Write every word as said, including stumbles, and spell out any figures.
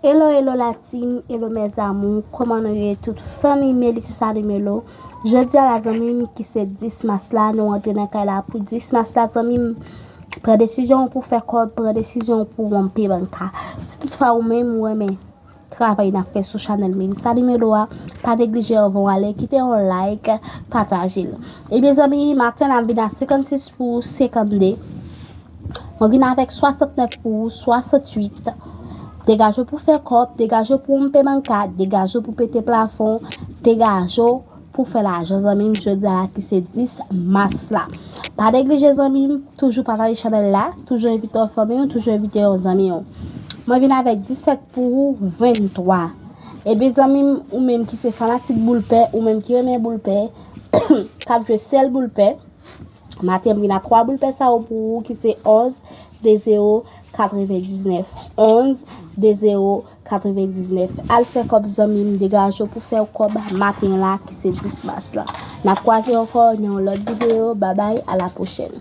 Hello, hello la team, hello mes amours, kòman nou ye tout fanmi Melissa Limelo? Jodi a la zanmi m ki se dis mas la, nou antre nan kay la pou dis mas la zanmi m. Pran desizyon pou fè kòb, pran desizyon pou wonpe banka. Si toutfwa ou menm ou renmen travay n ap fè sou chanèl Melissa Limelo a, pa neglije anvan w ale, kite yon like, pataje l. Ebyen zanmi, maten n ap vin a senkannsis pou senkannde. Mwen vin avèk swasantnèf pou swasanntuit. Degaje w pou fè kòb, degaje w pou wonpe banka, degaje w pou pete plafon, degaje w pou fè lajan zanmi m jodi a la ki se dis mas la. Pa neglije zanmi m, toujou pataje chanèl la, toujou envite yon fanmi w, toujou envite yon zanmi w. Mwen vin avèk disèt pou ventwa. Ebyen zanmi m, ou menm ki se fanatik boul pè, ou menm ki renmen boul pè, k ap jwe sèl boul pè, maten m vin a twa boul pè sa yo pou ou ki se onz, de zewo, katrevendiznèf. Onz, de zewo, katrevendiznèf. Al fè kòb zanmi m, degaje w pou fè kòb maten la ki se dis mas la. N ap kwaze ankò nan yon lòt videyo. Babay, a la pwochèn.